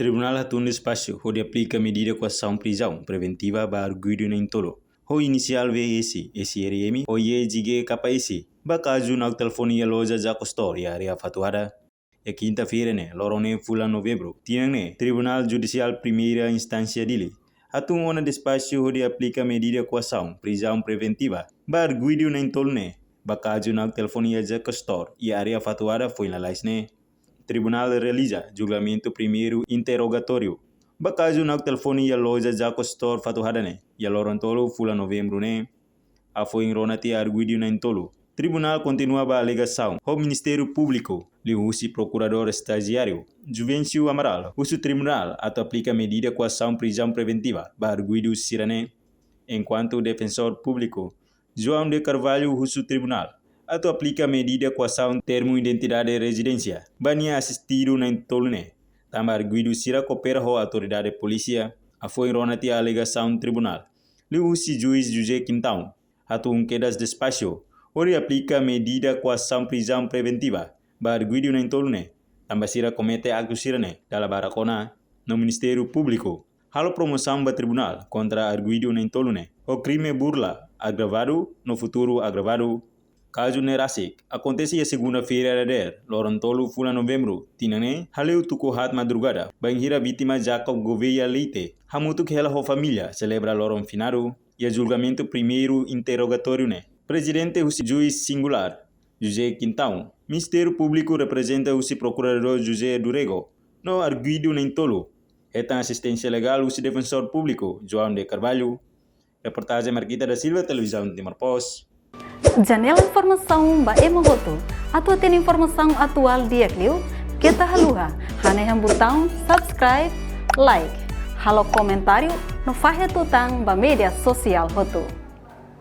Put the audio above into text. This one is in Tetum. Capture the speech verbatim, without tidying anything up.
Tribunál hatun despaxu hodi aplika medida koasaun prizaun preventiva ba arguidu na'in-tolu ho inisiál V S, S R M, O Y G K S, ba kazu na'ok telefone iha loja Jaco Store iha área Fatuhada. Iha kinta-feira ne'e, loron neen fulan Novembru, tinan ne'e, Tribunál Judisiál Primeira Instánsia Dili hatun ona despaxu hodi aplika medida koasaun prizaun preventiva ba arguidu na'in-tolu ne'e, ba kazu na'ok telefone iha Jaco Store iha área Fatuhada foin lalais ne'e. Tribunál realiza julgamentu primeiru interrogatóriu ba kazu na'ok telefone iha loja Jaco Store Fatuhada ne'e, iha loron tolu fulan Novembru ne'e. Hafoin rona tiha arguidu na'in-tolu, tribunál kontinua ba alegasaun ho Ministériu Públiku, liuhusi Prokuradór Estajiáriu Juvencio Amaral husu tribunál atu aplika medida koasaun prizaun preventiva ba arguidu sira-ne'e. Enkuantu Defensór Públiku João de Carvalho husu tribunál atu aplika medida koasaun termu identidade rezidénsia ba nia asistidu na'in-tolu ne'e, tanba arguidu sira koopera ho autoridade polísia. Hafoin rona tiha alegasaun, tribunál, liuhusi juís José Quintão, hatun kedas despaxu hodi aplika medida koasaun prizaun preventiva ba arguidu na'in-tolu ne'e, tanba sira komete aktu sira-ne'e dala barak ona, no Ministériu Públiku halo promosaun ba tribunál kontra arguidu na'in-tolu ne'e ho krime burla agravadu no futuru agravadu. Kazu ne'e rasik akontese iha segunda-feira dadeer, loron tolu fulan Novembru, tinan ne'e, haleu tuku haat madrugada, bainhira vítima Jacob Gouveia Leite hamutuk hela ho família selebra loron finadu. Iha julgamentu primeiru interrogatóriu ne'e, prezidente husi juís singulár, José Quintão, Ministériu Públiku reprezenta husi Prokuradór José do Rego, no arguidu na'in-tolu hetan asisténsia legál husi Defensór Públiku João de Carvalho. Reportajen Marquita da Silva, Televizaun Timor Post. Janela informasaun ba ema hotu. Atu hatene informasaun atuál di'ak liu, keta haluha hanehan butaun subscribe, like, halo komentáriu no fahe tutan ba média sosiál hotu.